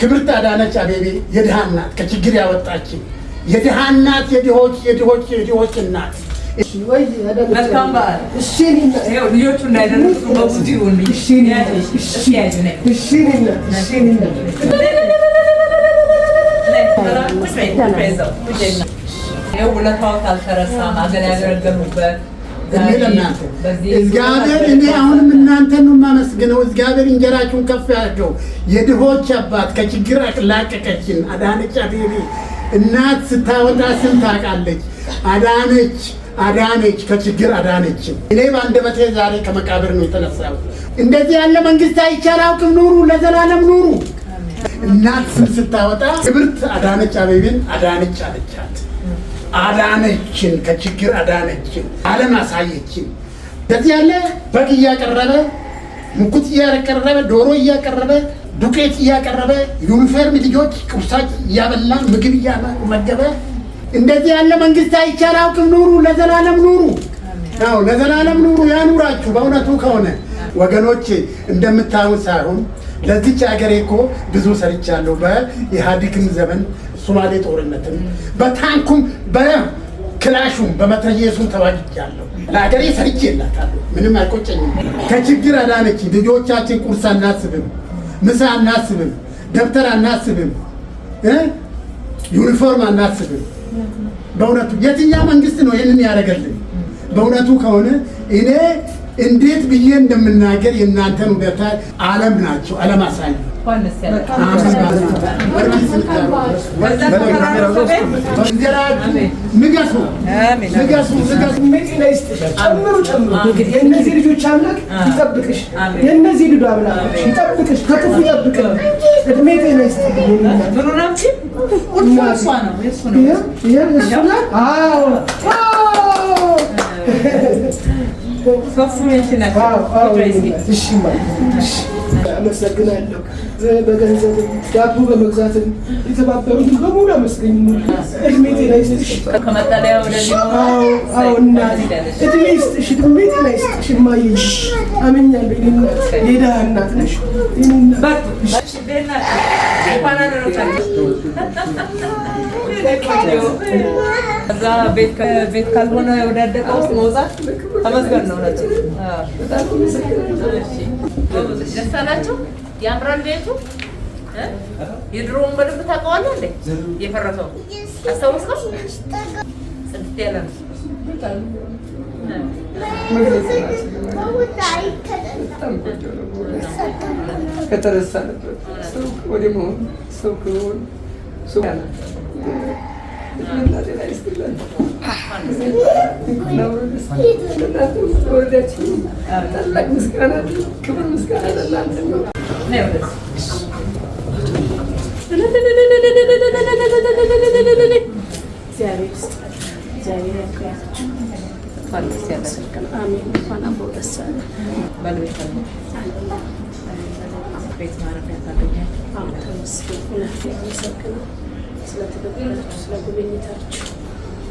ክብርት አዳነች አቤቤ የድሃ እናት፣ ከችግር ያወጣችን የድሃ እናት፣ የድሆች የድሆች የድሆች እናት። መልካም በዓል። ልጆቹ እንዳይደነግጡ በብዙ ይሁን። እሺ እሺ። ውለታዎት አልተረሳም። አገር ያገለገሉበት እድሜ ለእናንተ እግዚአብሔር። እኔ አሁንም እናንተን ነው የማመስግነው። እግዚአብሔር እንጀራችሁን ከፍ ያድርገው። የድሆች አባት፣ ከችግር ላቀቀችን አዳነች አቤቤ እናት ስታወጣ ስም ታውቃለች። አዳነች አዳነች፣ ከችግር አዳነችን። እኔ በአንደበቴ ዛሬ ከመቃብር ነው የተነሳሁት። እንደዚህ ያለ መንግስት አይቼ አላውቅም። ኑሩ፣ ለዘላለም ኑሩ። እናት ስም ስታወጣ ክብርት አዳነች አቤቤን አዳነች አለቻት። አዳነችን፣ ከችግር አዳነችን፣ ዓለም አሳየችን። እንደዚህ ያለ በግ እያቀረበ፣ ሙኩት እያቀረበ፣ ዶሮ እያቀረበ፣ ዱቄት እያቀረበ፣ ዩኒፎርም ልጆች ቁርሳች እያበላ፣ ምግብ እያመገበ፣ እንደዚህ ያለ መንግስት አይቼ አላውቅም። ኑሩ፣ ለዘላለም ኑሩ። አዎ፣ ለዘላለም ኑሩ። ያኑራችሁ። በእውነቱ ከሆነ ወገኖቼ እንደምታዩት ሳይሆን ለዚች ሀገሬ እኮ ብዙ ሰርቻለሁ። በኢህአዴግም ዘመን ሶማሌ ጦርነትም በታንኩም በክላሹም በመትረየሱም ተዋግቻለሁ። ለሀገሬ ሰርቼላታለሁ። ምንም አይቆጨኝም። ከችግር አዳነች። ልጆቻችን ቁርስ አናስብም፣ ምሳ አናስብም፣ ደብተር አናስብም፣ ዩኒፎርም አናስብም። በእውነቱ የትኛው መንግስት ነው ይህንን ያደረገልን? በእውነቱ ከሆነ እኔ እንዴት ብዬ እንደምናገር የእናንተን ውለታ ዓለም ናቸው፣ ዓለም አሳዩ። እንጀራችሁ ንገሱ፣ ንገሱ፣ ንገሱ። ጤና ይስጥሽ። ጨምሩ ጨምሩ። የእነዚህ ልጆች አምላክ ይጠብቅሽ። የእነዚህ ልዱ አምላክ ይጠብቅሽ፣ ከክፉ ይጠብቅሽ። እድሜ ጤና ይስጥልኝ። ይሄ እሱ ናት። አዎ አዎ። አዎ፣ እሺ እሺ፣ አመሰግናለሁ። በገንዘብም ዳቦ በመግዛትም የተባበሩትን በሙሉ አመስገኝ። እድሜ ጤና ይስጥሽ። ከመጠለያ ወደዚህ። አዎ አዎ፣ እናቴ እድሜ ይስጥሽ፣ እድሜ ጤና ይስጥሽ። እማዬ አመኛለሁ። የእኔ እናት የድሀ እናት ነሽ። የእኔ እናት። ከዛ ቤት ካልሆነ የወዳደቀ ውስጥ መውጣት ተመስገን ነው። ደስ አላችሁ? ያምራል ቤቱ። የድሮውን በደንብ ታውቀዋለህ እንዴ? የፈረሰው አስታወስከው? ጽድት ያለ ነው። ከተረሳንበት ሰው ወደ መሆን ሰው ከመሆን ሰው እድሜና ጤና ይስጥልን። ለወለዳችሁ ታላቅ ምስጋና፣ ክብር ምስጋና ለእናንተ ነው። እግዚአብሔር ይስጥ፣ እግዚአብሔር ያክብራችሁ። አሜን። እንኳን አብሮ ደስ አለ። ቤት ማረፊያ ታገኛለህ። አዎ፣ ተመስገን። እውነት ነው፣ አመሰግናለሁ ስለተገበራችሁ፣ ስለጎበኝታችሁ፣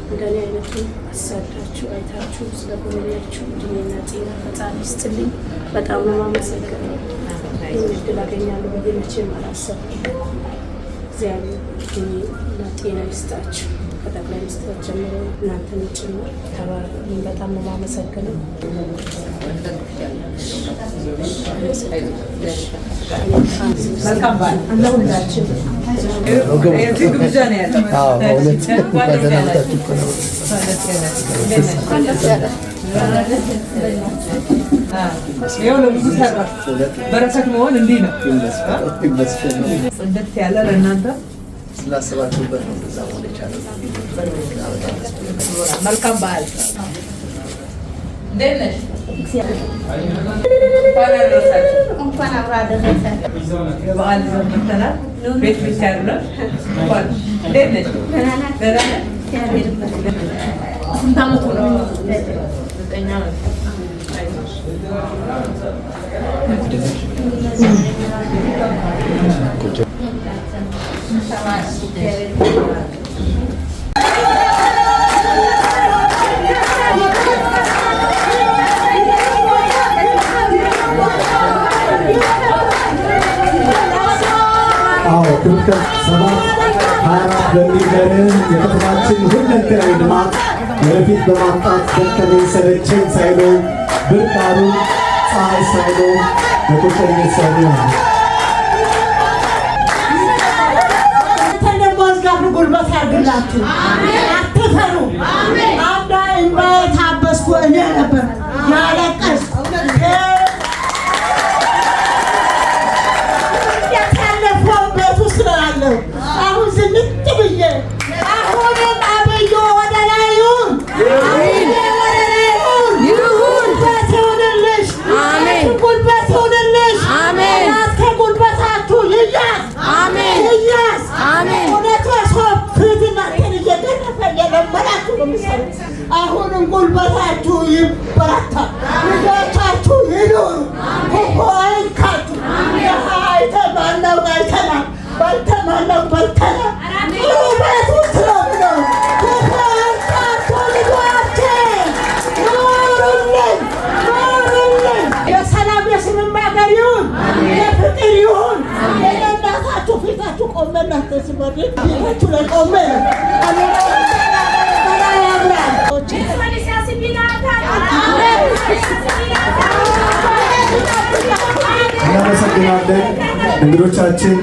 እንደኔ አይነቱን አሳዳችሁ አይታችሁ ስለጎበኛችሁ እድሜና ጤና ፈጣሪ ይስጥልኝ። በጣም ነው የማመሰግነው። ይህን እድል አገኛለሁ ብዬ መቼም አላሰብኩም። እግዚአብሔር እድሜና ጤና ይስጣችሁ። ከጠቅላይ ሚኒስትር ጀምሮ እናንተን ጭምር ተባረኩ። በጣም ነው የማመሰግነው። መልካም በዓል። ለሁላችን። እዚህ ግብዣ ነው ያለው። በእውነት እንኳን ደህና መጣችሁ። ይኸው ለብዙ ሰራ በረከት መሆን እንዲህ ነው። ይመስገን። ጽድት ያለ ለእናንተ ስላሰባችሁበት ነው እንደዛ መሆን የቻለው። በጣም ደስ ብሎኛል። መልካም በዓል። እንዴት ነሽ? እንኳን አደረሳችሁ። እንኳን አብሮ አደረሰን። የበዓል ይዘን መጥተናል። ቤት ብቻ አይደለም። እንኳን እንዴት ነሽ? ደህና ናት? ደህና ነሽ? እግዚአብሔር ይመስገን። ስንት ዓመቱ ነው? 9 ዓመት። አይዞሽ። አዎ። ክብር 7 24 በሚል መርህ የከተማችን ሁለንተናዊ ልማት ወደፊት በማምጣት ደከመኝ ሰለቸኝ ሳይሉ፣ ብርድ ሐሩር ፀሐይ ሳይሉ በቁርጠኝነት ሰሩ ነው። ደግሞ እግዚአብሔር ጉልበት ያድርግላችሁ። አትፈሩ። አንዳ እንባዬ ታበስኩ እኔ ነበር ያለቀስኩ። ያለፈው ቤት ውስጥ ነው ያለው። አሁን ዝንጥ ብዬ አሁንም አብዮ ወደ ላይ ይሁን፣ አብዬ ወደ ላይ ይሁን፣ ጉልበት ይሁንልሽ፣ ጉልበት ይሁንልሽ። ጠላት ከጉልበታችሁ ይያዝ፣ ይያዝ። እውነቱ የሰው ፊት እናንተን እየገረፈ እየለመናችሁ ነው የምትሰሩት። አሁንም ጉልበታችሁ ይበረታ፣ ልጆቻችሁ ይኑሩ፣ ክፉ አይንካችሁ። ድሀ አይተን ማናውቅ አይተናል፣ በልተን ማናውቅ በልተናል። ጥሩ ቤት ውስጥ ነው የምኖረው። ክፉ አይንካችሁ ልጆቼ፣ ኑሩልኝ፣ ኑሩልኝ። የሰላም የስምም ሀገር ይሁን፣ የፍቅር ይሁን። የእናታችሁ ፊታችሁ ቆመ እናንተ ሲመርቅ ፊታችሁ ላይ ቆመ በላይ ያምራል። እናመሰግናለን እንግዶቻችን።